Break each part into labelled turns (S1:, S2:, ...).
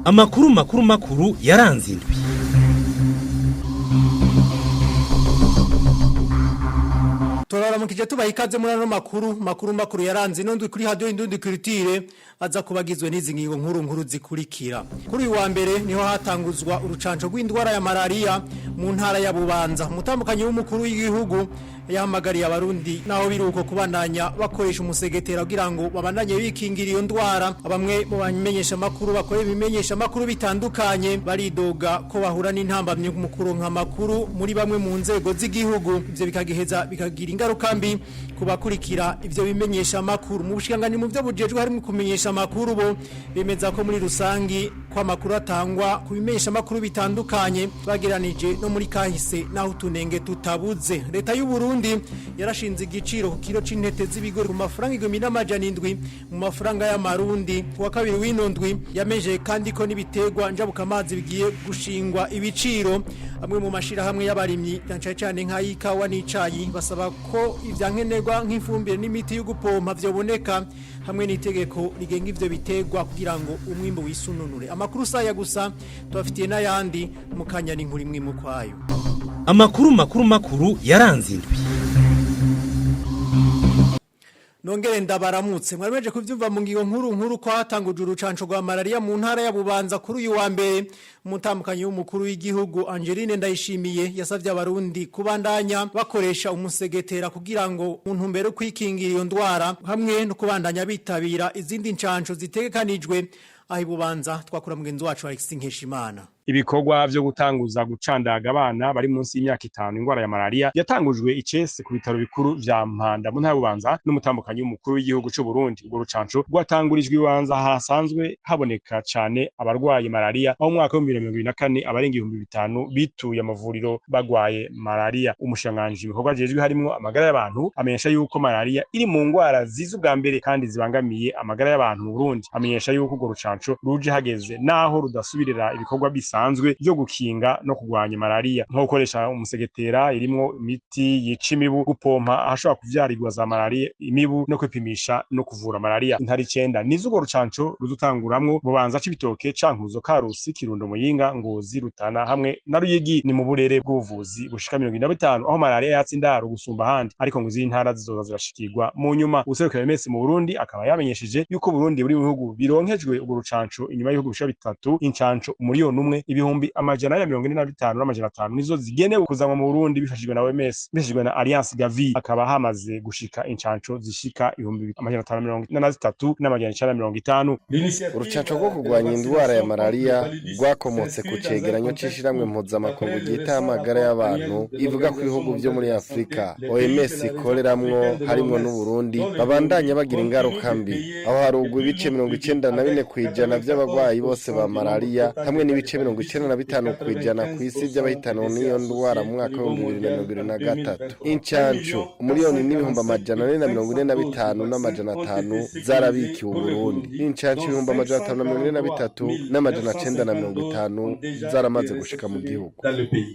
S1: Amakuru makuru makuru yaranze indwi.
S2: Turaramukije tubaha ikaze muri ano makuru makuru makuru yaranze ino ndwi kuri radio Indundi Culture aza kubagizwe n'izi ngingo nkuru nkuru zikurikira. Kuri uyu wa mbere niho hatanguzwa urucanco rw'indwara ya malaria mu ntara ya Bubanza. Umutambukanyi w'umukuru w'igihugu yahamagariye abarundi naho biruko kubandanya bakoresha umusegetera kugira ngo babandanye bikingira iyo ndwara. Bamwe mu bamenyesha makuru bakora ibimenyesha makuru bitandukanye baridoga ko bahura n'intambamye mu kuronka amakuru muri bamwe mu nzego z'igihugu ivyo bikagiheza bikagira ingaruka mbi kubakurikira ivyo bimenyesha makuru mu bushikangani mu byo bujejwe harimo kumenyesha makuru bo bemeza ko muri rusangi ko amakuru atangwa ku bimenyesha makuru bitandukanye bageranije no muri kahise naho utunenge tutabuze. Leta y'u Burundi yarashinze igiciro ku kiro c'intete z'ibigori ku mafaranga 1700 mu mafaranga y'amarundi. Ku wa kabiri w'ino ndwi yameje kandi ko n'ibiterwa njabukamazi bigiye gushingwa ibiciro. Amwe mu mashirahamwe y'abarimyi cyane cyane nk'ay'ikawa n'icayi basaba ko ivyankenerwa nk'ifumbire n'imiti yo gupompa vyoboneka hamwe n'itegeko rigenga ivyo biterwa kugira ngo umwimbu wisununure. Amakuru saya gusa tubafitiye n'ayandi mu kanya n'inkuru imwe mu kwayo.
S1: Amakuru makuru makuru yaranze indwi.
S2: Nongere ndabaramutse mwarimeje kuvyumva mu ngingo nkuru nkuru ko hatanguje urucanco rwa malaria mu ntara ya Bubanza kuri uyu wa mbere. Umutambukanyi w'umukuru w'igihugu Angeline Ndayishimiye yasavye abarundi kubandanya bakoresha umusegetera kugira ngo mu ntumbero yo kwikingira iyo ndwara hamwe no kubandanya bitabira izindi ncanco zitegekanijwe. Aho Ibubanza twakura mugenzi wacu Alexis Nkeshimana.
S3: Ibikorwa vyo gutanguza gucandaga abana bari munsi y'imyaka 5 ingwara ya malaria yatangujwe icese ku bitaro bikuru vya Mpanda mu ntara ya Bubanza n'umutambukanyi w'umukuru w'igihugu c'u Burundi. Urwo rucanco rwatangurijwe ibanza hasanzwe haboneka cane abarwaye malaria, aho mu mwaka wa 2024 abarenga 5000 bituye amavuriro bagwaye malaria. Umushikiranganji ibikorwa ajejwe harimwo amagara y'abantu amenyesha yuko malaria iri mu ngwara ziza ubwa mbere kandi zibangamiye amagara y'abantu mu Burundi. Amenyesha yuko urwo rucanco ruje hageze naho rudasubirira ibikorwa bisa bisanzwe byo gukinga no kugwanya malaria, nko gukoresha umusegetera irimwo imiti yica imibu, gupompa ahashobora kuvyarirwa za malaria imibu, no kwipimisha no kuvura malaria. Intara 9 nizo urwo rucanco ruzotanguramwo: Bubanza, Cibitoke, Cankuzo, Karusi, Kirundo, Muyinga, Ngozi, Rutana hamwe na Ruyigi. Ni mu burere bw'ubuvuzi bushika 45 aho malaria yatse indaro gusumba ahandi, ariko ngo izindi ntara zizoza zirashikirwa mu nyuma. Uwuserukira OMS mu Burundi akaba yamenyesheje yuko Burundi buri mu bihugu bironkejwe urwo rucanco inyuma y'ibihugu bishika bitatu. Incanco 1,445,500 nizo zigenewe kuzanwa mu Burundi bifashijwe na OMS, bifashijwe na Alliance Gavi. Akaba hamaze gushika incanco zishika 543,950.
S4: Urucanco rwo kurwanya indwara ya malaria rwakomotse ku cegeranyo c'ishirahamwe mpuzamakungu ryita amagara y'abantu, ivuga ko ibihugu vyo muri Afrika OMS ikoreramwo harimwo n'Uburundi babandanya bagira ingaruka mbi, aho harugwa ibice 94% vy'abagwayi bose ba malaria hamwe n'ibice 95% kw'isi vy'abahitanwa n'iyo ndwara mu mwaka wa 2023. Incanco 1,445,500 zarabikiwe Uburundi. Incanco 543,950 zaramaze gushika mu gihugu.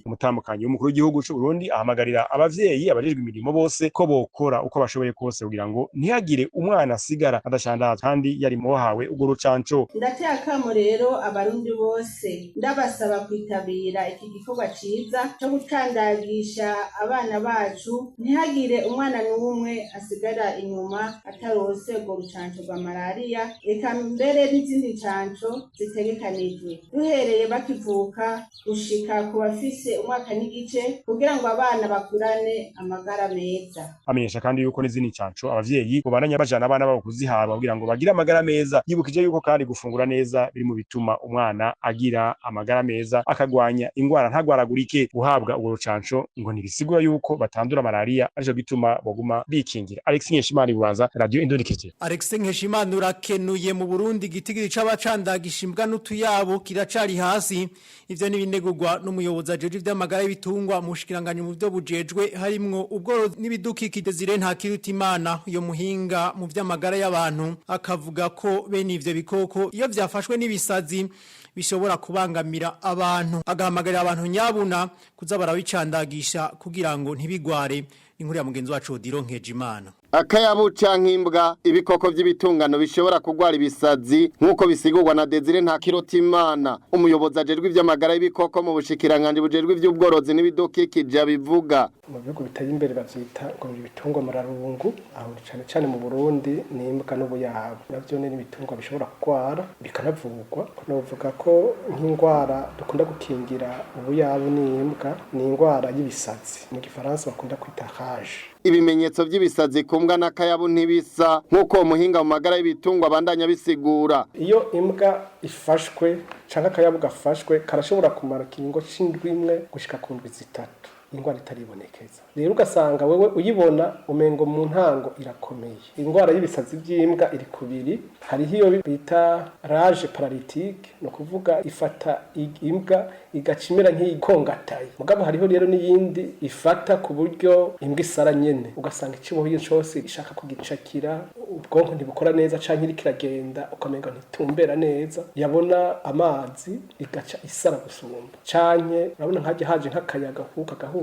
S3: Umutambukanyi w'umukuru w'igihugu c'u Burundi ahamagarira abavyeyi, abajejwe imirimo bose ko bokora uko bashoboye kose kugira ngo ntihagire umwana asigara adashandazwa kandi yari mu bahawe urwo rucanco.
S5: Ndateye akamo rero abarundi bose, ndabasaba kwitabira iki gikorwa ciza co gucandagisha abana bacu, ntihagire umwana n'umwe asigara inyuma atarose urwo rucanco rwa malariya, eka mbere n'izindi ncanco zitegekanijwe, duhereye bakivuka gushika ku bafise umwaka n'igice, kugira ngo abana bakurane amagara meza.
S3: Amenyesha kandi yuko n'izindi ncanco abavyeyi bobandanya bajana abana babo kuzihabwa kugira ngo bagire amagara meza. Yibukije yuko kandi gufungura neza biri mu bituma umwana agira amagara meza, akagwanya ingwara, ntagwaragurike. Guhabwa urwo rucanco ngo ntibisigura yuko batandura malaria, arico gituma boguma bikingira. Alex Nkeshimana, Ibubanza, Radio Indonekije.
S2: Alex Nkeshimana urakenuye. Mu Burundi igitigiri c'abacandagisha imbwa n'utuyabo kiracari hasi. Ivyo n'ibinegurwa n'umuyobozi ajejwe ivy'amagara y'ibitungwa mu bushikiranganji mu byo bujejwe harimwo ubworozi n'ibidukikije, Desire Ntakirutimana. Uyo muhinga mu vy'amagara y'abantu akavuga ko bene ivyo bikoko iyo vyafashwe n'ibisazi bishobora kubangamira abantu, agahamagarira abantu nyabuna kuza barabicandagisha kugira ngo ntibigware. Inkuru ya mugenzi wacu Odilo Nkejimana.
S4: Akayabu canke imbwa, ibikoko vy'ibitungano bishobora kugwara ibisazi nk'uko bisigurwa na Desire Ntakirutimana, umuyobozi ajejwe ivy'amagara y'ibikoko mu bushikiranganji bujejwe ivy'ubworozi n'ibidukikije abivuga.
S6: Mu bihugu biteye imbere bavyita ngo ni ibitungwa murarungu, aho cane cane mu Burundi ni imbwa n'ubuyabu, navyo ni ibitungwa bishobora kugwara bikanavurwa. Novuga ko nk'indwara dukunda gukingira ubuyabu n'imbwa ni indwara y'ibisazi, mu gifaransa bakunda kwita rage.
S4: Ibimenyetso vy'ibisazi ku mbwa n'akayabu ntibisa, nk'uko uwo muhinga mu magara y'ibitungwa abandanya bisigura.
S6: Iyo imbwa ifashwe canke akayabu gafashwe karashobora kumara ikiringo c'indwi imwe gushika ku ndwi 3 ingwara itaribonekeza. Rero ugasanga wewe uyibona umengo mu ntango irakomeye. Ingwara y'ibisazi vy'imbwa iri kubiri, hariho iyo bita rage paralytique, ni ukuvuga ifata imbwa igaca imera nk'iyikongataye. Mugabo hariho rero n'iyindi ifata ku buryo imbwa isara nyene, ugasanga ikiboho cose ishaka kugicakira, ubwonko ntibukora neza canke iriko iragenda ukamenga ntitumbera neza, yabona amazi igaca isara gusumba, canke urabona nkaje haje nk'akayaga kuka gahuhuta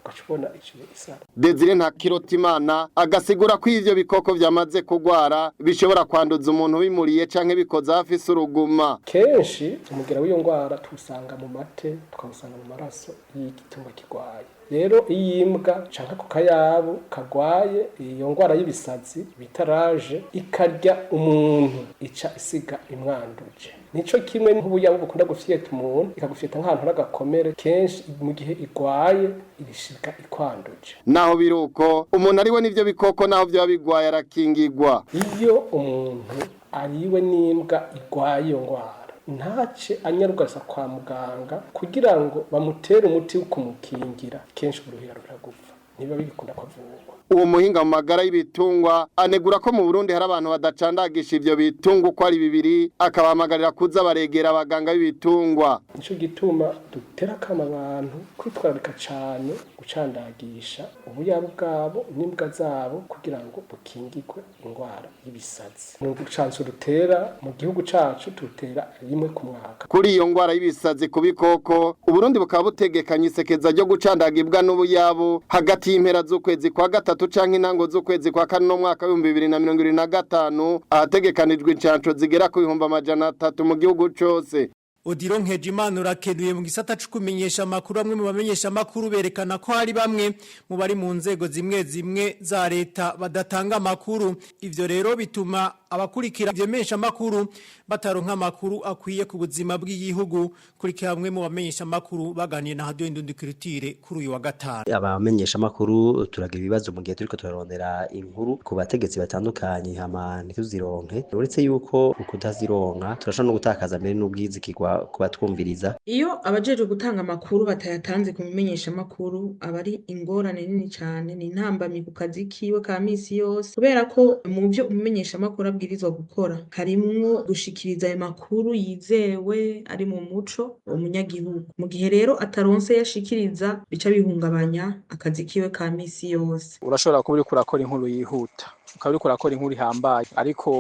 S6: ugaca ubona iciye isara.
S4: Desire Ntakirutimana agasigura ko ivyo bikoko vyamaze kugwara bishobora kwanduza umuntu bimuriye canke bikoza hafi uruguma.
S6: Kenshi umugera w'iyo ngwara tuwusanga mu mate, tukawusanga mu maraso y'igitungwa kigwaye. Rero iyo imbwa canke ku kayabu kagwaye iyo ngwara y'ibisazi bita rage ikarya umuntu, ica isiga imwanduje. Nico kimwe nk'ubuyabu bukunda gufyeta umuntu, ikagufyeta nk'ahantu hari agakomere, kenshi mu gihe igwaye irishika ikwanduje.
S4: Naho biruko umuntu ariwe n'ivyo bikoko naho vyoba bigwaye arakingigwa.
S6: Iyo umuntu ariwe n'imbwa igwaye iyo ngwara, ntace anyarugasa kwa muganga kugira ngo bamutere umuti wo kumukingira, kenshi uruhira ruragupfa, niba bigikunda kwavurwa.
S4: Uwo muhinga mu magara y'ibitungwa anegura ko mu Burundi hari abantu badacandagisha ivyo bitungwa uko ari bibiri, akabahamagarira kuza baregera abaganga b'ibitungwa.
S6: Nico gituma dutera akamo abantu kwitwararika cane gucandagisha ubuyabu bwabo n'imbwa zabo kugira ngo bukingirwe ingwara y'ibisazi. Ni urucanco rutera mu gihugu cacu, turutera rimwe ku mwaka.
S4: Kuri iyo ngwara y'ibisazi ku bikoko, Uburundi bukaba butegekanye isekeza ryo gucandaga imbwa n'ubuyabu hagati y'impera z'ukwezi kwa gatatu canke intango z'ukwezi kwa kane no mwaka w'ibihumbi bibiri na mirongo ibiri na gatanu, ahategekanijwe incanco zigera ku 300,000 mu gihugu cose.
S2: Odiro Nkejimana urakenuye. Mu gisata co kumenyesha amakuru, bamwe mu bamenyesha amakuru berekana ko hari bamwe mu bari mu nzego zimwe zimwe za leta badatanga amakuru. Ivyo rero bituma abakurikira ivyo menyesha amakuru bataronka amakuru akwiye ku buzima bw'igihugu. Kurikira bamwe mu bamenyesha amakuru baganiye na Radio Indundi Culture kuri uyu wa gatanu.
S7: Abamenyesha amakuru turagira ibibazo mu gihe turiko turarondera inkuru ku bategetsi batandukanye, hama ntituzironke. Uretse yuko ukutazironka turashobora no gutakaza mbere n'ubwizigirwa kubatwumviriza.
S8: Iyo abajejwe gutanga amakuru batayatanze ku menyeshamakuru, aba ari ingorane nini cane, ni intambamyi ku kazi kiwe ka misi yose, kubera ko mu vyo umumenyeshamakuru abwirizwa gukora harimwo gushikiriza ayo makuru yizewe ari mu muco umunyagihugu. Mu gihe rero ataronse yashikiriza, bica bihungabanya akazi kiwe ka misi yose.
S9: Urashobora kuba uriko urakora inkuru yihuta, ukaba uriko urakora inkuru ihambaye, ariko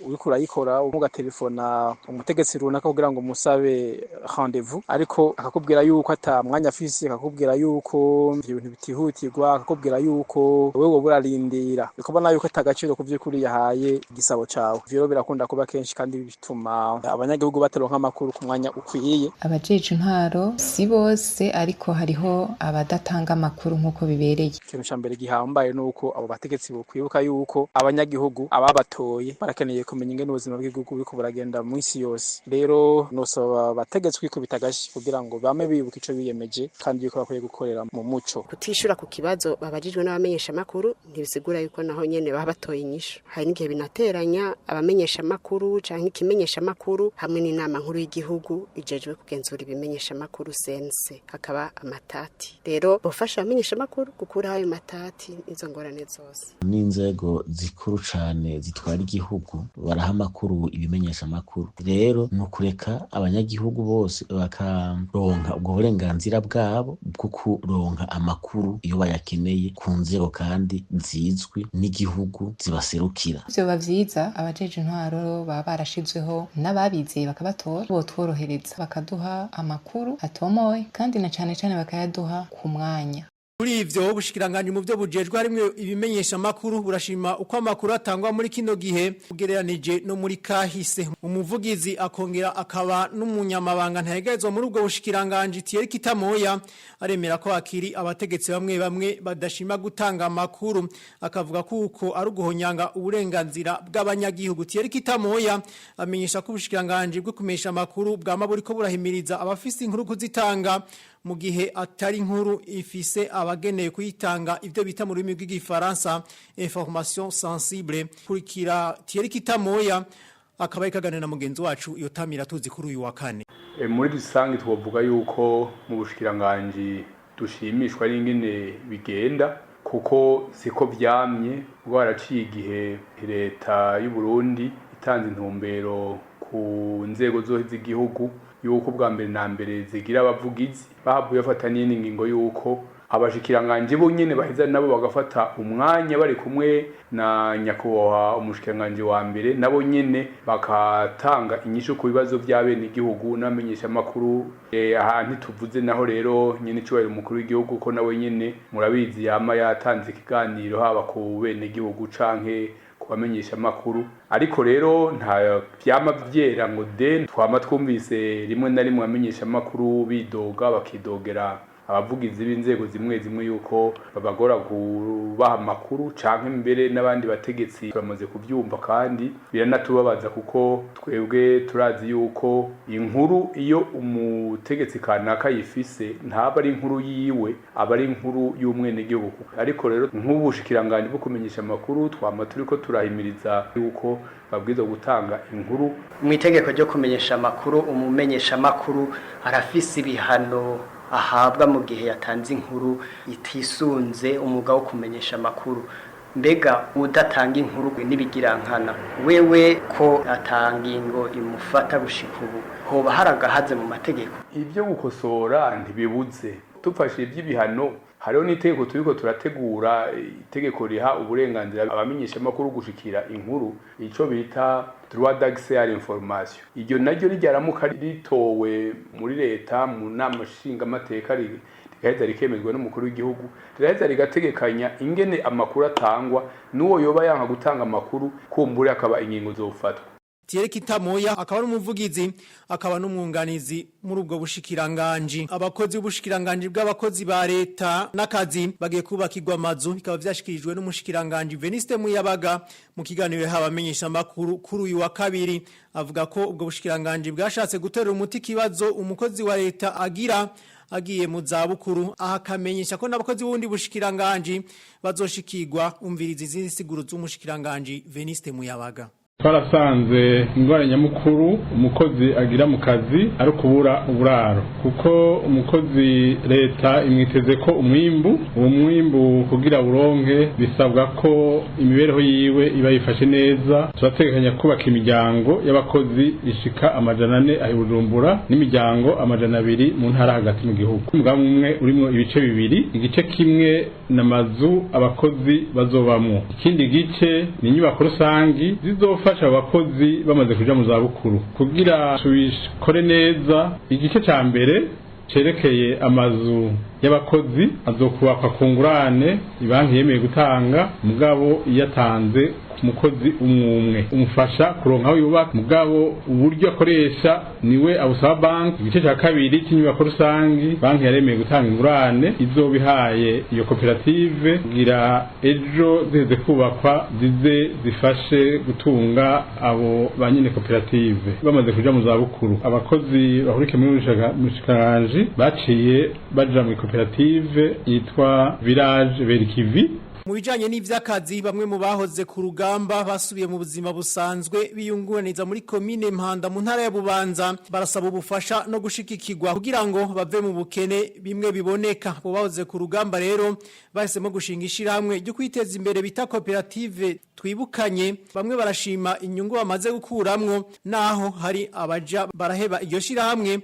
S9: uriko urayikora ugatelefona umutegetsi runaka kugira ngo musabe rendez-vous, ariko akakubwira yuko ata mwanya afise, akakubwira yuko ivyo bintu bitihutirwa, akakubwira yuko wewe woba urarindira, ukabona yuko ata gaciro ku vy'ukuri yahaye igisabo cawe. Ivyo rero birakunda kuba kenshi kandi bituma abanyagihugu bataronka amakuru ku mwanya ukwiye.
S10: Abajeje intwaro si bose, ariko hariho abadatanga amakuru nk'uko bibereye.
S9: Ikintu ca mbere gihambaye nuko abo bategetsi bokwibuka yuko abanyagihugu ababatoye barakeneye kumenya ingene ubuzima bw'igihugu buriko buragenda mw'isi yose. Rero nosaba abategetsi kwikubita agashi kugira ngo bame bibuka ico biyemeje kandi yuko bakwiye gukorera mu muco.
S11: Kutishura ku kibazo babajijwe n'abamenyeshamakuru ntibisigura yuko naho nyene baba batoye inyishu. Hari n'igihe binateranya abamenyeshamakuru canke ikimenyeshamakuru hamwe n'inama nkuru y'igihugu ijejwe kugenzura ibimenyeshamakuru sense, hakaba amatati. Rero bofasha abamenyeshamakuru gukuraho ayo matati n'izo ngorane zose.
S12: N'inzego zikuru cane zitwara igihugu baraha amakuru ibimenyesha amakuru. Rero ni ukureka abanyagihugu bose bakaronka ubwo burenganzira bwabo bwo kuronka amakuru iyo bayakeneye ku nzego kandi zizwi n'igihugu zibaserukira.
S10: Vyoba vyiza abajeje intwaro baba barashizweho n'ababizeye bakabatora, botworohereza bakaduha amakuru atomoye kandi na cane cane bakayaduha ku mwanya.
S2: Kuri ivyo, ubushikiranganje mu byo bujejwe harimwo ibimenyesha makuru burashima uko amakuru atangwa muri kino gihe ugereranije no muri kahise. Umuvugizi akongera akaba n'umunyamabanga ntayegayezwa muri ubwo bushikiranganje, Thierry Kitamoya, aremera ko akiri abategetsi bamwe bamwe badashima gutanga amakuru, akavuga ko uko ari uguhonyanga uburenganzira bw'abanyagihugu. Thierry Kitamoya amenyesha ko ubushikiranganje bwo kumesha amakuru bwama buriko burahimiriza abafise inkuru kuzitanga mu gihe atari inkuru ifise abageneye kuyitanga, ibyo bita mu rurimi rw'Igifaransa information sensible. Kurikira Thierry Kitamoya, akaba yikaganira na mugenzi wacu Yotamira tuzi kuri uyu wa kane.
S13: Muri rusange twovuga yuko mu bushikiranganji dushimishwa n'ingene bigenda, kuko siko vyamye. Bwaraciye igihe leta y'u Burundi itanze intumbero ku nzego zose z'igihugu yuko bwa mbere na mbere zigira abavugizi. Bahavuye bafata n'iyindi ngingo yuko abashikiranganji bo nyene baheza nabo bagafata umwanya bari kumwe na nyakubahwa umushikiranganji wa mbere, nabo nyene bakatanga inyishu ku bibazo by'abenegihugu n'abamenyeshamakuru. Aha ntituvuze naho rero nyene icubahiro umukuru w'igihugu, ko nawe nyene murabizi yama yatanze ikiganiro haba ku benegihugu canke kubamenyesha amakuru. Ariko rero nta vyama vyera ngo de. Twama twumvise rimwe na rimwe abamenyesha amakuru bidoga, bakidogera abavugizi b'inzego zimwe zimwe yuko babagora kubaha amakuru, canke mbere n'abandi bategetsi. Turamaze kuvyumva kandi biranatubabaza, kuko twebwe turazi yuko inkuru iyo umutegetsi kanaka yifise ntaba ari inkuru yiwe, aba ari inkuru y'umwenegihugu. Ariko rero nk'ubushikiranganji bwo kumenyesha amakuru twama turiko turahimiriza yuko babwirizwa gutanga inkuru.
S14: Mu itegeko ryo kumenyesha amakuru, umumenyesha amakuru arafise ibihano ahabwa mu gihe yatanze inkuru itisunze umwuga wo kumenyesha amakuru. Mbega udatanga inkuru n'ibigirankana wewe, ko atanga ingo imufata gushika ubu, hoba hari agahaze mu mategeko?
S13: Ibyo gukosora ntibibuze. Dufashe iby'ibihano, hariho n'itegeko turiko turategura, itegeko riha uburenganzira abamenyeshamakuru gushikira inkuru, ico bita droit d'accès à l'information. Iryo naryo ryaramuka ritowe muri leta mu nama nshingamateka, rigaheza rikemezwa n'umukuru w'igihugu, riraheza rigategekanya ingene amakuru atangwa, n'uwo yoba yanka gutanga amakuru kumbure akaba ingingo zofatwa.
S2: Thierry Kitamoya akaba ari umuvugizi akaba n'umwunganizi muri ubwo bushikiranganji. Abakozi b'ubushikiranganji bw'abakozi ba leta n'akazi bagiye kubakirwa amazu, bikaba vyashikirijwe n'umushikiranganji Veniste Muyabaga mu kiganiro yahawe abamenyesha makuru kuri uyu wa kabiri. Avuga ko ubwo bushikiranganji bwashatse guterera umuti ikibazo umukozi wa leta agira agiye mu zabukuru, aha akamenyesha ko n'abakozi b'ubundi bushikiranganji bazoshikirwa. Umviriza izindi siguro z'umushikiranganji Veniste Muyabaga.
S15: Twarasanze ingwara nyamukuru umukozi agira mu kazi ari ukubura uburaro, kuko umukozi leta imwiteze ko umwimbu. Uwo mwimbu kugira uronke bisabwa ko imibereho yiwe iba yifashe neza. Turategekanya kubaka imiryango y'abakozi ishika 400 aho i Bujumbura n'imiryango 200 mu ntara hagati mu gihugu. Umugambi umwe urimwo ibice bibiri: igice kimwe n'amazu abakozi bazobamwo, ikindi gice ni inyubako rusangi zizofasha abakozi bamaze kuja mu zabukuru. Kugira tubikore neza, igice ca mbere cerekeye amazu y'abakozi azokubakwa ku ngurane ibanki yemeye gutanga, mugabo iyo atanze ku mukozi umwe umwe umufasha kuronka aho yubaka, mugabo uburyo akoresha niwe abusaba banki. Igice cya kabiri cy'inyubako rusangi, banki yaremeye gutanga ingurane izoba ihaye iyo koperative kugira ejo ziheze kubakwa zize zifashe gutunga abo ba nyene koperative bamaze kuja mu zabukuru. Abakozi bahurikiye muri bushikiranganji baciye baja mu koperative yitwa Village Berikivi.
S2: Mu bijanye n'ivy'akazi, bamwe mu bahoze ku rugamba basubiye mu buzima busanzwe biyungunaniza muri komine Mpanda mu ntara ya Bubanza barasaba ubufasha no gushigikirwa kugira ngo bave mu bukene bimwe biboneka. Abo bahoze ku rugamba rero bahisemo gushinga ishirahamwe ryo kwiteza imbere bita koperative Twibukanye. Bamwe barashima inyungu bamaze gukuramwo, naho hari abaja baraheba iryo shirahamwe.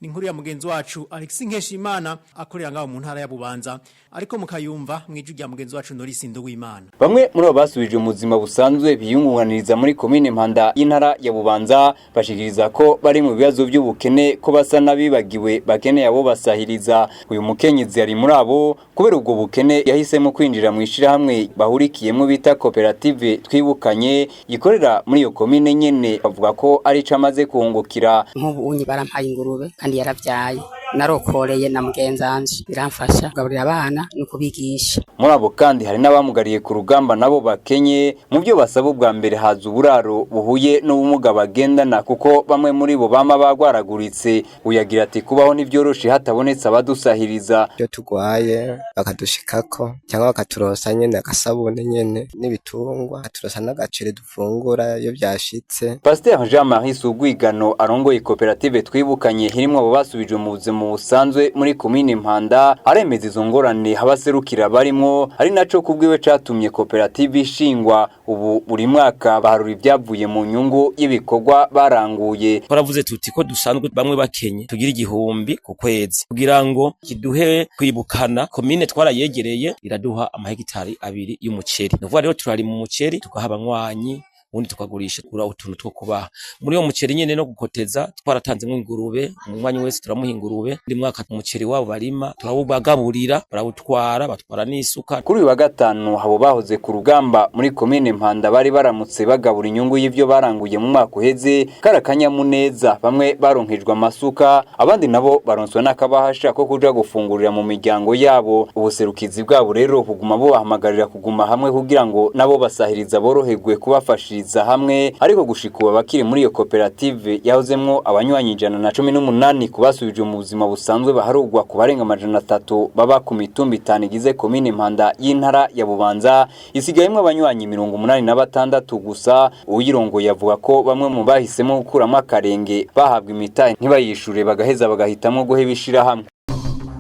S2: Ni inkuru ya mugenzi wacu Alexis Nkeshimana akorera ngaho mu ntara ya Bubanza, ariko mukayumva mwijwi rya mugenzi wacu Norisi Nduwimana.
S16: Bamwe muri abo basubije mu buzima busanzwe biyungunganiriza muri komine Mpanda y'intara ya Bubanza bashikiriza ko bari mu bibazo by'ubukene, ko basa n'abibagiwe, bakeneye abo basahiriza. Uyu mukenyezi ari muri abo. Kubera ubwo bukene yahisemo kwinjira mu ishirahamwe bahurikiyemo bita koperative Twibukanye, ikorera muri iyo komine nyene. Bavuga ko arico amaze kuhungukira.
S17: Nk'ubu unyi barampaye ingurube kandi yaravyaye, narokoreye na mugenzanje, biramfasha kugaburira abana no kubigisha.
S16: Muri abo kandi hari n'abamugariye ku rugamba nabo bakenye. Mu byo basaba ubwa mbere haza uburaro buhuye n'ubumuga bagendana, kuko bamwe muri bo bama bagwaraguritse. Uyagira ati: "Kubaho ntibyoroshe hatabonetse abadusahiriza."
S18: Iyo tugwaye bakadushikako cyangwa bakaturosa nyene agasabune nyene n'ibitungwa, bakaturosa n'agaceri dufungura iyo byashitse.
S16: Pasteur Jean Marie Sugwigano arongoye koperative Twibukanye hirimwo abo basubijwe mu buzima busanzwe muri komine Mpanda aremeza izo ngorane abaserukira barimwo, ari naco kubwiwe catumye koperative ishingwa. Ubu buri mwaka baharura ibyavuye mu nyungu y'ibikorwa baranguye.
S19: Twaravuze tuti ko dusanzwe bamwe bakenye, tugira 1000 ku kwezi kugira ngo kiduhe kwibukana. Komine twarayegereye, iraduha amahegitari 2 y'umuceri. Ni ukuvuga rero turarima umuceri, tugaha abanywanyi, ubundi tukagurisha, tugura utuntu two kubaha muri uwo muceri nyene no gukoteza. Twaratanzemwo ingurube, umunywanyi wese turamuha ingurube. Buri mwaka umuceri wabo barima turawubagaburira, barawutwara, batwara n'isuka.
S16: Kuri uyu wa gatanu abo bahoze ku rugamba muri komine Mpanda bari baramutse bagabura inyungu y'ivyo baranguye mu mwaka uheze. Kari akanyamuneza, bamwe baronkejwe amasuka, abandi nabo baronswa n'akabahasha ko kuja gufungurira mu miryango yabo. Ubuserukizi bwabo rero buguma bubahamagarira kuguma hamwe kugira ngo nabo basahiriza boroherwe kubafashiriza hamwe. Ariko gushika ubu abakiri muri iyo koperative yahozemwo abanywanyi 118 ku basubijwe mu buzima busanzwe baharugwa ku barenga 300 baba ku mitumba itanu igize komine Mpanda y'intara ya Bubanza, isigayemwo abanywanyi 86 gusa. Uyirongoye avuga ko bamwe mu bahisemo gukuramo akarenge bahabwa imitahe ntibayishure, bagaheza bagahitamwo guheba ishirahamwe.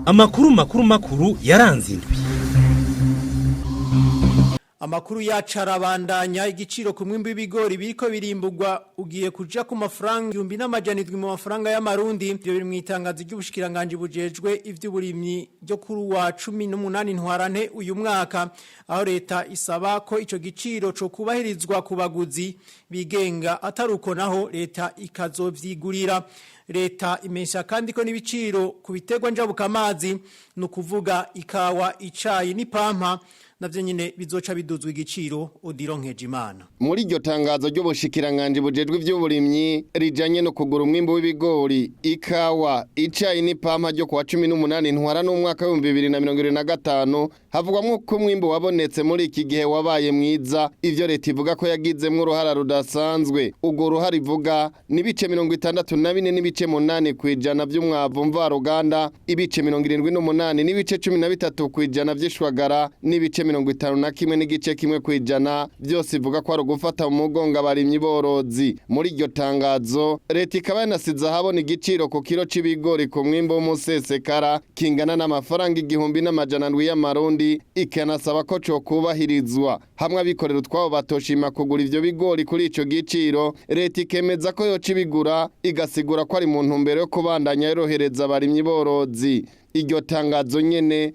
S1: Amakuru makuru makuru yaranze indwi.
S2: Amakuru yacu arabandanya. Igiciro ku mwimbu w'ibigori biriko birimburwa ugiye kuja ku mafaranga 1700 mu mafaranga y'amarundi. Ibyo biri mu itangazo ry'ubushikiranganje bujejwe ivy'uburimyi ryo kuri wa 18 Ntwarante uyu mwaka, aho leta isaba ko ico giciro co kubahirizwa ku baguzi bigenga, ataruko naho leta ikazovyigurira. Leta imesha kandi ko n'ibiciro ku biterwa njabukamazi, ni ukuvuga ikawa, icayi n'ipampa, navyo nyine bizoca biduzwa igiciro. Odiro Nkejimana.
S4: Muri iryo tangazo ry'ubushikiranganje bujejwe ivy'uburimyi rijanye no kugura umwimbu w'ibigori, ikawa, icayi n'ipampa ryo kuwa 18 Ntwara n'umwaka w'2025, havugwamwo ko umwimbu wabonetse muri iki gihe wabaye mwiza, ivyo leta ivuga ko yagizemwo uruhara rudasanzwe. Urwo ruhara ivuga n'ibice 64.8% vy'umwavu mvaruganda, ibice 78.13% vy'ishwagara n'ibice 51.1%. Byose ivuga ko ari ugufata mu mugongo abarimyi borozi. Muri iryo tangazo leta ikaba yanasize ahabona igiciro ku kiro c'ibigori ku mwimbu w'umusesekara kingana n'amafaranga 1700 y'amarundi, ikanasaba ko cokubahirizwa. Hamwe abikorera utwabo batoshima kugura ivyo bigori kuri ico giciro, leta ikemeza ko yoca ibigura, igasigura ko ari mu ntumbero yo kubandanya yorohereza abarimyi borozi. Iryo tangazo nyene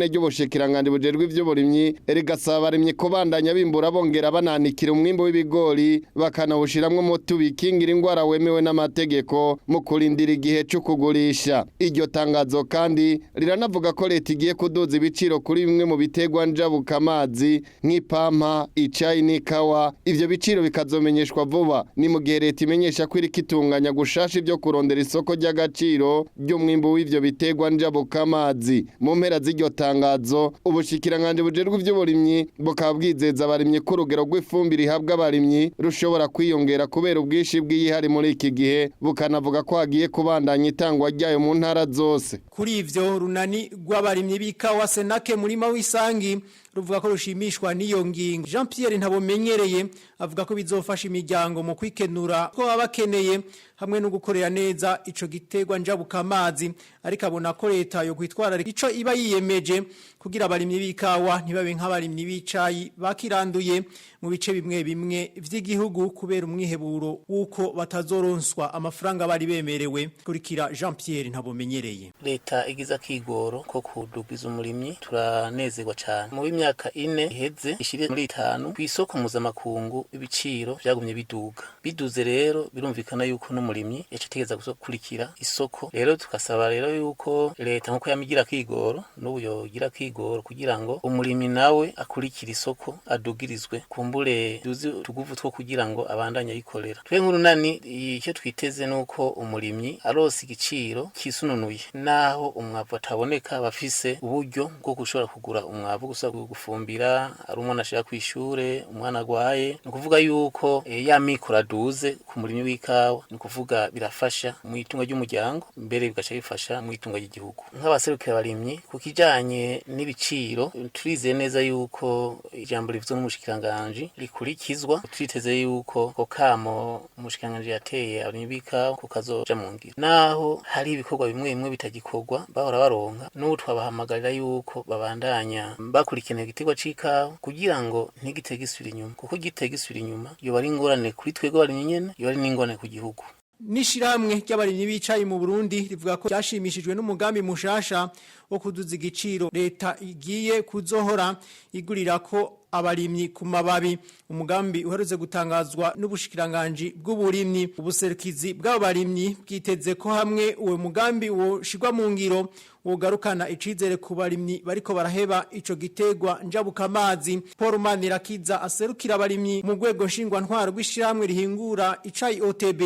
S4: ry'ubushikiranganje bujejwe ivy'uburimyi rigasaba abarimyi kubandanya bimbura, bongera bananikira umwimbu w'ibigori, bakanawushiramwo umuti ubikingira ingwara wemewe n'amategeko mu kurindira igihe co kugurisha. Iryo tangazo kandi riranavuga ko leta igiye kuduza ibiciro kuri bimwe mu biterwa njabukamazi nk'ipampa, icayi n'ikawa. Ivyo biciro bikazomenyeshwa vuba. Ni mu gihe leta imenyesha ko iriko itunganya gushasha ivyo kurondera isoko ry'agaciro ry'umwimbu w'ivyo biterwa njabukamazi. Mu mpera z'iryo tangazo, ubushikiranganje bujejwe ivy'uburimyi bukaba bwizeza abarimyi ko urugero rw'ifumbire ihabwa abarimyi rushobora kwiyongera kubera ubwinshi bw'iyihari muri iki gihe, bukanavuga ko hagiye kubandanya itangwa ryayo mu ntara zose.
S2: Kuri ivyo, runani rw'abarimyi b'ikawa Senake Murima w'Isangi. Ruvuga ko rushimishwa n'iyo ngingo. Jean Pierre Ntabomenyereye avuga ko bizofasha imiryango mu kwikenura ko baba bakeneye hamwe no gukorera neza ico gitegwa njabuka amazi, ariko abona ko leta yo kwitwararika ico iba yiyemeje kugira abarimyi b'ikawa ntibabe nk'abarimyi b'icayi bakiranduye mu bice bimwe bimwe vy'igihugu kubera umwiheburo w'uko batazoronswa amafaranga bari bemerewe. Kurikira Jean Pierre Ntabomenyereye.
S20: Leta igize akigoro ko kudugiza umurimyi, turanezerwa cyane. Mu myaka 4 iheze ishire muri 5 ku isoko mpuzamakungu ibiciro vyagumye biduga. Biduze rero birumvikana yuko n'umurimyi yaca ategeza gukurikira isoko. Rero tukasaba rero yuko leta nkuko yamigira akigoro n'ubu yogira akigoro kugira ngo umurimyi nawe akurikire isoko, adugirizwe kumbure duzi tuguvu two kugira ngo abandanye ayikorera. Twe nk'urunani icyo twiteze nuko umurimyi aronse igiciro kisununuye, naho umwavu ataboneka bafise uburyo bwo gushobora kugura umwavu gusa gufumbira, ari umwana ashaka kwishure, umwana agwaye. Ni ukuvuga yuko ya mikoro aduze ku murimyi w'ikawa, ni ukuvuga birafasha mu itunga ry'umuryango, mbere bigaca bifasha mu itunga ry'igihugu. Nk'abaserukira abarimyi ku kijanye n'ibiciro, turizeye neza yuko ijambo rivuzwe n'umushikiranganji rikurikizwa. Turiteze yuko ko kamo umushikiranganji yateye abarimyi b'ikawa ko kazoja mu ngiro, naho hari ibikorwa bimwe bimwe bitagikorwa bahora baronka. N'ubu twabahamagarira yuko babandanya bakurikirana igiterwa c'ikawa kugira ngo ntigite gisubira inyuma, kuko gite gisubira inyuma yoba ari ingorane kuri twebwe abarimyi nyene, yoba ari n'ingorane ku gihugu.
S2: Nishiramwe ry'abarimyi b'icayi mu Burundi rivuga ko ryashimishijwe n'umugambi mushasha wo kuduza igiciro leta igiye kuzohora igurira ko abarimyi ku mababi. Umugambi uherutse gutangazwa n'ubushikiranganji bw'uburimyi. Ubuserukizi bw'abarimyi bwiteze ko hamwe uwo mugambi woshirwa mu ngiro wogarukana icizere ku barimyi bariko baraheba ico gitegwa njabuka amazi. Paul Manirakiza aserukira abarimyi mu rwego nshingwantwaro rw'ishiramwe rihingura icayi OTB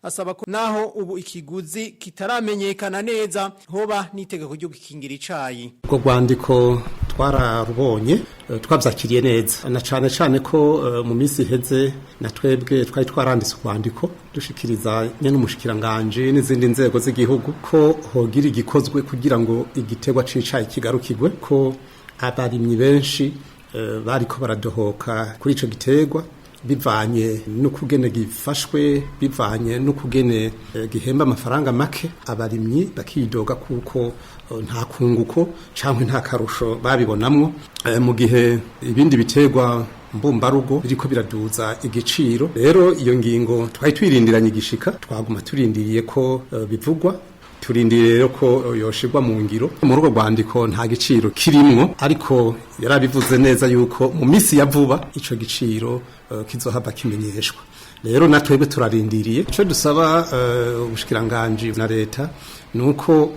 S2: asaba ko naho ubu ikiguzi kitaramenyekana neza hoba n'itegeko ryo gukingira icayi.
S21: Ubwo rwandiko twararubonye, twabyakiriye neza, na cane cane ko mu minsi iheze na twebwe twari twaranditse urwandiko dushikiriza nyene umushikiranganje n'izindi nzego z'igihugu ko hogira igikozwe kugira ngo igiterwa c'icayi kigarukirwe, ko abarimyi benshi bariko baradohoka kuri ico giterwa bivanye n'ukugene gifashwe, bivanye n'ukugene gihemba amafaranga make. Abarimyi bakidoga kuko nta kunguko canke nta karusho babibonamwo, mu gihe ibindi biterwa mbumbarugo biriko biraduza igiciro. Rero iyo ngingo twari twirindiranye igishika, twaguma turindiriye ko bivugwa, turindiriye rero ko yoshirwa mu ngiro. Muri urwo rwandiko nta giciro kirimwo, ariko yarabivuze neza yuko mu misi ya vuba ico giciro kizohava kimenyeshwa. Rero natwebwe turarindiriye. Ico dusaba ubushikiranganji na leta nuko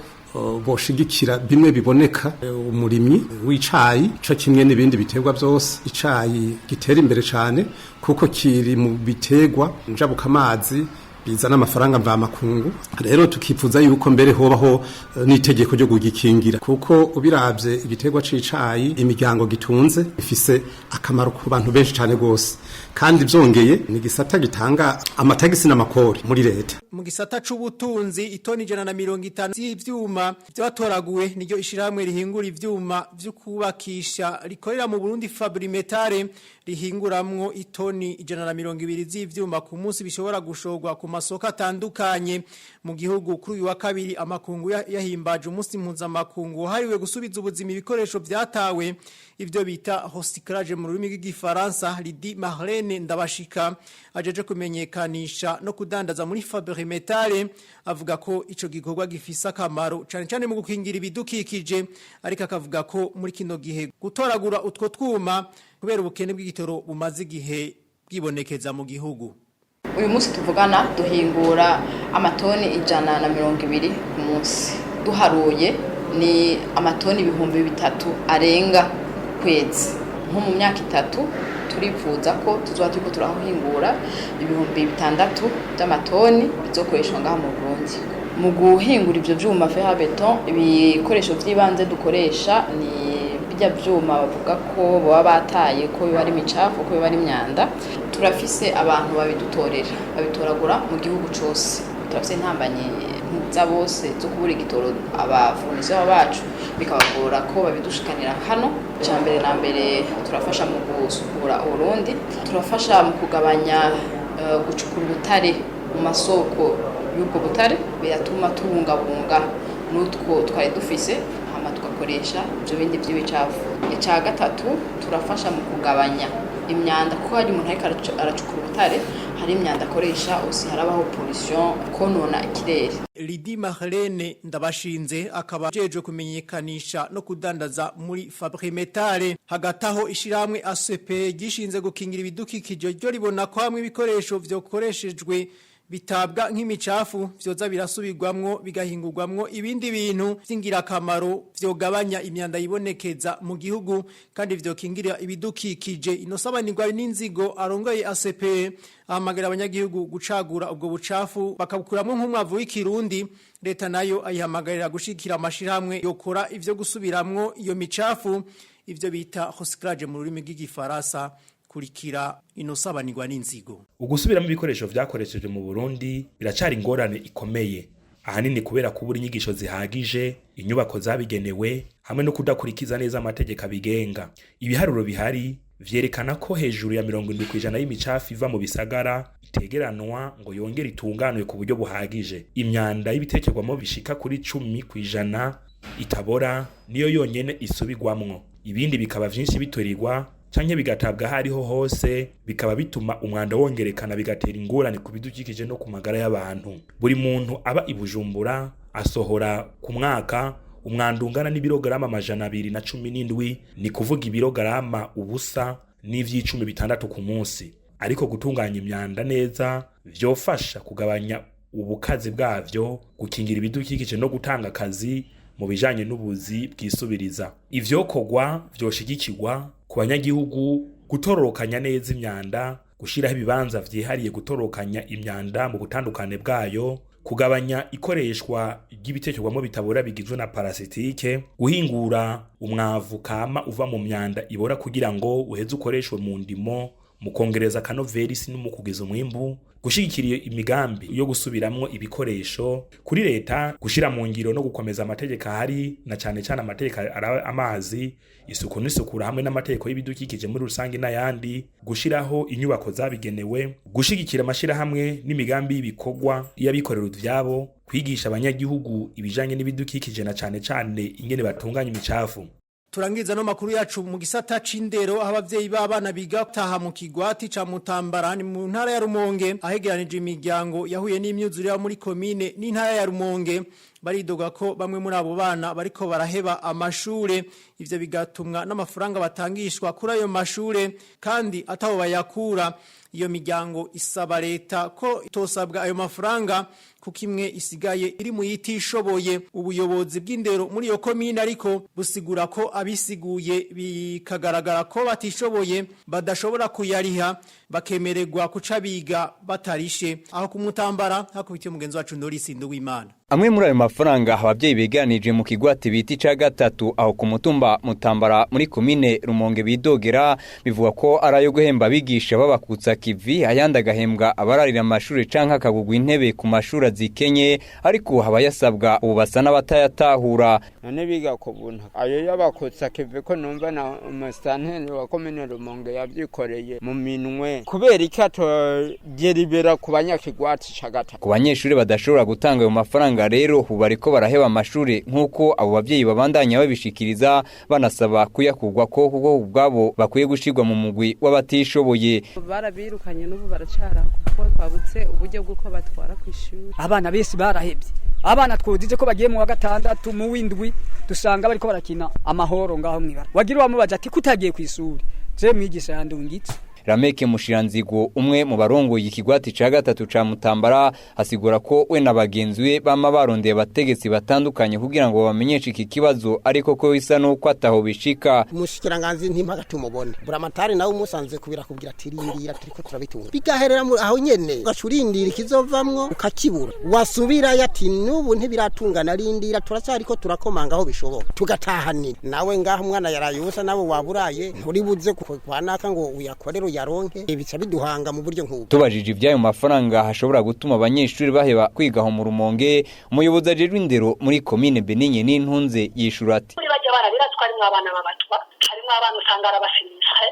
S21: boshigikira bimwe biboneka umurimyi w'icayi co kimwe n'ibindi biterwa byose. Icayi gitera imbere cane kuko kiri mu biterwa njabuka amazi bizana amafaranga mvamakungu. Rero tukifuza yuko mbere hobaho n'itegeko ryo kugikingira, kuko ubiravye igiterwa c'icayi imiryango gitunze ifise akamaro ku bantu benshi cane gose, kandi byongeye ni gisata gitanga amatagisi n'amakori muri leta.
S2: Mu gisata c'ubutunzi, itoni 150 z'ivyuma byatoraguwe niryo ishiramwe rihingura ivyuma vyo kubakisha rikorera mu Burundi Fabrimetare, rihinguramwo itoni 120 z'ivyuma ku munsi bishobora gushorwa ku masoko atandukanye mu gihugu. Kuri uyu wa kabiri amakungu yahimbaje umunsi mpuzamakungu wahariwe gusubiza ubuzima ibikoresho vyatawe, ivyo bita recyclage mu rurimi rw'igifaransa. Lydie Marlene Ndabashika ajeje kumenyekanisha no kudandaza muri Fabrimetare avuga ko ico gikorwa gifise akamaro cane cane mu gukingira ibidukikije, ariko akavuga ko muri kino gihe gutoragura utwo twuma kubera ubukene bw'igitoro bumaze igihe bwibonekeza mu gihugu.
S22: Uyu munsi tuvugana duhingura amatoni 120 ku munsi. Duharuye ni amatoni 3000 arenga ku kwezi. Nko mu myaka 3 turifuza ko tuzoba turiko turahingura 6000 by'amatoni bizokoreshwa ngaha mu Burundi. Mu guhingura ivyo vyuma fer à béton, ibikoresho vy'ibanze dukoresha ni bijya vyuma bavuga ko baba bataye, ko biba ari imicafu, ko biba ari imyanda. Turafise abantu babidutorera, babitoragura mu gihugu cose. Turafise intambamyi za bose zo kubura igitoro, abafournisseur bacu bikabagora ko babidushikanira hano. Icya mbere na mbere, turafasha mu gusukura Uburundi, turafasha mu kugabanya gucukura ubutare mu masoko y'ubwo butare, biratuma tubungabunga n'utwo twari dufise, hama tugakoresha ibyo bindi by'ibicafu. Icya gatatu, turafasha mu kugabanya imyanda, kuko hari umuntu ariko aracukura ubutare, hari imyanda akoresha usi, harabaho pollution, konona ikirere.
S2: Lidi Marlene Ndabashinze akaba ajejwe kumenyekanisha no kudandaza muri Fabrimetal. Hagati aho, ishiramwe ACP gishinze gukingira ibidukikije ryo ribona ko hamwe ibikoresho vyokoreshejwe bitabwa nk'imicafu vyoza birasubirwamwo, bigahingurwamwo ibindi bintu vy'ingirakamaro, vyogabanya imyanda yibonekeza mu gihugu kandi vyokingira ibidukikije. Inosabanirwa n'inzigo arongoye ACP ahamagara abanyagihugu gucagura ubwo bucafu bakabukuramwo nk'umwavu w'ikirundi. Leta nayo ayihamagarira gushikira amashirahamwe yokora ivyo gusubiramwo iyo micafu, ivyo bita recyclage mu rurimi rw'igifaransa. Kurikira Inosabanirwa n'inzigo.
S3: Ugusubiramo ibikoresho vyakoreshejwe mu Burundi biracari ingorane ikomeye, ahanini kubera kubura inyigisho zihagije, inyubako zabigenewe hamwe no kudakurikiza neza amategeko abigenga. Ibiharuro bihari vyerekana ko hejuru ya 70% y'imicafu iva mu bisagara itegeranwa ngo yongere itunganwe ku buryo buhagije. Imyanda y'ibitekerwamo bishika kuri 10% itabora niyo yonyene isubirwamwo, ibindi bikaba vyinshi biturirwa canke bigatabwa aho ariho hose, bikaba bituma umwanda wongerekana, bigatera ingorane ku bidukikije no ku magara y'abantu. Buri muntu aba i Bujumbura asohora ku mwaka umwanda ungana n'ibirogarama 217, ni kuvuga ibirogarama 0.6 ku munsi. Ariko gutunganya imyanda neza vyofasha kugabanya ubukazi bwavyo, gukingira ibidukikije no gutanga akazi mu bijanye n'ubuzi bwisubiriza. Ivyokorwa vyoshigikirwa ku banyagihugu: gutororokanya neza imyanda, gushiraho ibibanza vyihariye gutororokanya imyanda mu butandukane bwayo, kugabanya ikoreshwa ry'ibitekerwamo bitabora bigizwe na parasitike, guhingura umwavu kama uva mu myanda ibora kugira ngo uheze ukoreshwe mu ndimo, mu kongereza akanoveri no mu kugeza umwimbu, gushigikira imigambi yo gusubiramwo ibikoresho. Kuri leta, gushira mu ngiro no gukomeza amategeko ahari, na cane cane amategeko amazi, isuku n'isukura hamwe n'amategeko y'ibidukikije muri rusange n'ayandi, gushiraho inyubako zabigenewe, gushigikira amashirahamwe n'imigambi y'ibikorwa y'abikorera utwabo, kwigisha abanyagihugu ibijanye n'ibidukikije na cane cane ingene batunganya imicafu.
S2: Turangiza no makuru yacu mu gisata c'indero, aho abavyeyi b'abana biga taha mu kigwati ca Mutambara, ni mu ntara ya Rumonge, ahegeranije imiryango yahuye n'imyuzure muri komine n'intara ya Rumonge, baridoga ko bamwe muri abo bana bariko baraheba amashure. Ivyo bigatumwa n'amafaranga batangishwa kuri ayo mashure kandi ataho bayakura. Iyo miryango isaba leta ko itosabwa ayo mafaranga, kuko imwe isigaye iri mu yitishoboye. Ubuyobozi bw'indero muri iyo komine ariko busigura ko abisiguye bikagaragara ko batishoboye badashobora kuyariha, bakemererwa kuca biga batarishe. Aho kumutambara hakubitiye umugenzi wacu Norisi Nduwimana.
S16: Amwe muri ayo mafaranga abavyeyi beganije mu kigwati bita ica gatatu aho ku mutumba Mutambara muri komine Rumonge bidogera, bivuga ko ari ayo guhemba abigisha babakutsa kivi, ayandi agahembwa abararira amashuri canke akagugwa intebe ku mashuri azikenye, ariko abayasabwa ubu basa n'abatayatahura.
S5: None biga ku buntu, ayo y'abakutsa kivi ko numva na umusitanteri wa komine Rumonge yavyikoreye mu minwe, kubera iki atogeribera ku banyakigwati ca gatatu?
S16: Ku banyeshuri badashobora gutanga ayo mafaranga rero, ubu bariko baraheba amashuri, nk'uko abo bavyeyi babandanya babishikiriza, banasaba kuyakugwa ko kuko ubwabo bakwiye gushirwa mu mugwi w'abatishoboye.
S23: Barabirukanye, n'ubu baracara kuko twabuze uburyo bw'uko batwara ku ishuri.
S24: Abana bese barahebye. Abana twodize ko bagiye mu wa gatandatu, mu w'indwi, dusanga bariko barakina amahoro ngaho mwibara. Wagira wamubaza ati kutagiye ku ishuri, je mwigisha yandungitse.
S16: Rameke Mushiranzigo, umwe mu barongoye ikigwati ca gatatu ca Mutambara, asigura ko we na bagenzi be bama barondeye abategetsi batandukanye kugira ngo babamenyeshe iki kibazo, ariko ko bisa nuko ataho bishika.
S25: Umushikiranganzi ntimpaga tumubone, buramatari nawe umusanze kubira kubwira ati rindira turiko turabitunga, bigaherera aho nyene, ugaca urindira ikizovamwo ukakibura, wasubirayo ati n'ubu ntibiratungana, rindira turacyariko turakomanga aho bishoboka, tugatahanira nawe ngaho umwana yaraye ubusa, nawe waburaye nturibuze kwanaka ngo uyakorere. tuyaronke, bica biduhanga mu buryo nk'ubwo.
S16: Tubajije ivy'ayo mafaranga hashobora gutuma abanyeshuri baheba kwiga aho mu Rumonge, umuyobozi ajejwe indero muri komine Beninye n'Intunze yishura ati:
S6: Muri bajya bana birazwi harimwo abana b'abatwa, harimwo abana usanga arabasimise.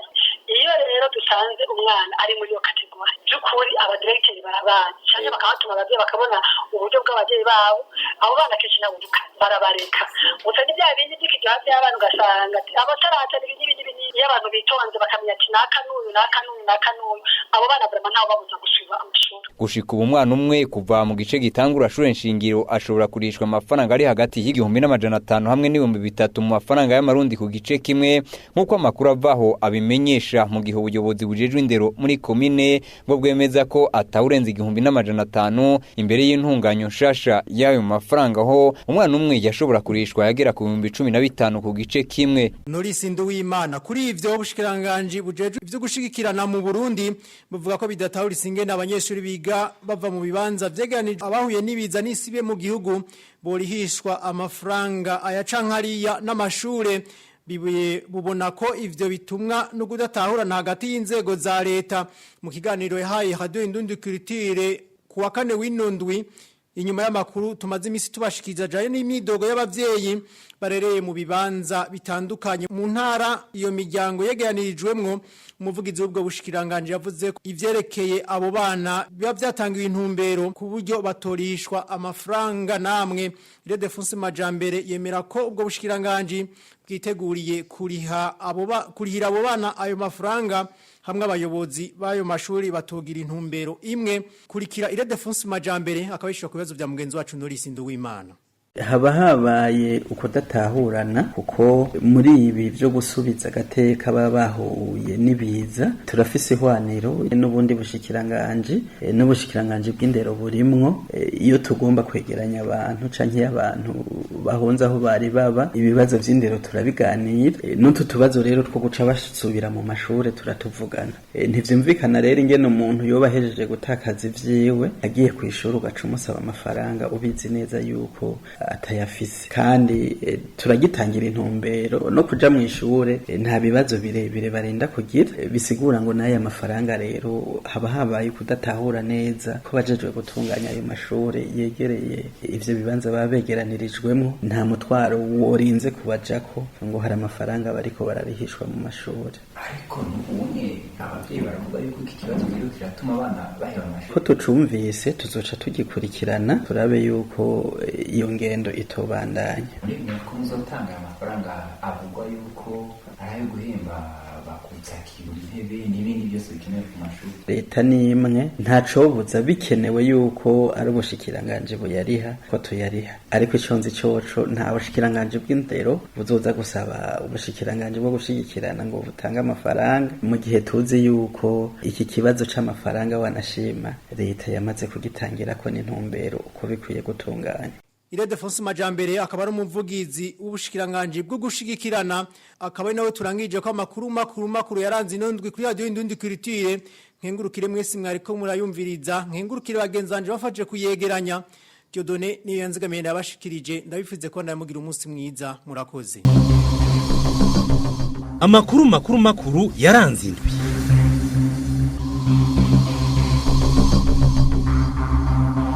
S6: Iyo rero dusanze umwana ari muri iyo catégorie, by'ukuri abadiregiteri barabazi cyangwa bakabatuma ababyeyi, bakabona uburyo bw'ababyeyi babo. Abo bana kenshi nabo barabareka gusa. Ni bya bindi by'ikiryoha by'abana, ugasanga abatarata ibi n'ibi n'ibi. Iyo abantu bitonze bakamenya ati naka n'uyu, naka n'uyu, naka n'uyu, abo bana vraiment ntawe babuza gusiba amashuri.
S16: Gushika ubu, umwana umwe kuva mu gice gitangura shure nshingiro ashobora kurishwa amafaranga ari hagati y'1500 hamwe n'3000 mu mafaranga y'amarundi ku gice kimwe, nk'uko amakuru avaho abimenyesha, mu gihe ubuyobozi bujejwe indero muri komine bwo bwemeza ko atawurenza 1500. Imbere y'intunganyo nshasha y'ayo mafaranga ho, umwana umwe yashobora kurishwa yagera ku 15,000 ku gice kimwe.
S2: Norisi Nduwimana. Kuri ivyo, ubushikiranganje bujejwe ivyo gushigikirana mu Burundi buvuga ko bidatahura ingene abanyeshuri biga bava mu bibanza vyegeranije abahuye n'ibiza n'isibe mu gihugu borihishwa amafaranga aya canke ariya n'amashure bibuye. Bubona ko ivyo bitumwa no kudatahurana hagati y'inzego za leta. Mu kiganiro yahaye Radio Indundi Culture kuwa kane w'inondwi, inyuma y'amakuru tumaze imisi tubashikiriza jaye n'imyidogo y'abavyeyi barereye mu bibanza bitandukanye mu ntara iyo miryango yegeranirijwemwo, umuvugizi w'ubwo bushikiranganje yavuze ko ivyerekeye abo bana biba vyatangiwe intumbero ku buryo batorishwa amafaranga namwe. Ildefonse Majambere yemera ko ubwo bushikiranganje bwiteguriye kuriha abo kurihira abo bana ayo mafaranga hamwe abayobozi b'ayo mashuri batogira intumbero imwe. Kurikira Ildefonse Majambere, akaba yishura ku bibazo vya mugenzi wacu Norisi Nduwimana.
S7: Haba habaye ukudatahurana, kuko muri ibi byo gusubiza agateka baba bahuye n'ibiza turafise ihwaniro n'ubundi bushikiranganje, n'ubushikiranganje bw'indero burimwo. Iyo tugomba kwegeranya abantu canke iyo abantu bahunze aho bari baba, ibibazo vy'indero turabiganira. N'utu tubazo rero two guca basubira mu mashure turatuvugana. Ntivyumvikana rero ingene umuntu yoba ahejeje gutakaza ivyiwe agiye kw'ishuri ugaca umusaba amafaranga ubizi neza yuko atayafise. Kandi turagitangira intumbero no kuja mu ishure, nta bibazo birebire barinda kugira. Bisigura ngo n'aya mafaranga rero haba habaye kudatahura neza ko bajejwe gutunganya ayo mashure yegereye ivyo bibanza baba begeranirijwemwo, nta mutwaro worinze kubajako ngo hari amafaranga bariko bararihishwa mu mashure.
S8: Ariko n'ubumwe abavyeyi baravuga yuko iki kibazo kiriko kiratuma abana baheba amashuri.
S7: Ko tucumvise, tuzoca tugikurikirana turabe yuko iyo ngendo itobandanya.
S8: Muremera ko muzotanga aya mafaranga avugwa yuko ari ayo guhemba bakutsakira intebe n'ibindi byose bikenewe ku mashuri?
S7: Leta ni imwe, ntacobuza bikenewe yuko ari ubushikiranganje buyariha ko tuyariha, ariko ico nzi coco, nta bushikiranganje bw'indero buzoza gusaba ubushikiranganje bwo gushigikirana ngo butange amafaranga, mu gihe tuzi yuko iki kibazo c'amafaranga wanashima leta yamaze kugitangirako n'intumbero uko bikwiye gutunganya.
S2: Ildefonse Majambere akaba ari umuvugizi w'ubushikiranganje bwo gushigikirana, akaba ari nawe turangije ko amakuru makuru makuru yaranze inondwi kuri Radio Indundi Culture. Nkengurukire mwese mwariko murayumviriza, nkengurukire bagenzanje bafaje kuyegeranya. Dieudonné niyo yanzigamiye nabashikirije, ndabifuze ko ndamugira umunsi mwiza. Murakoze.
S1: Amakuru makuru makuru yaranze indwi.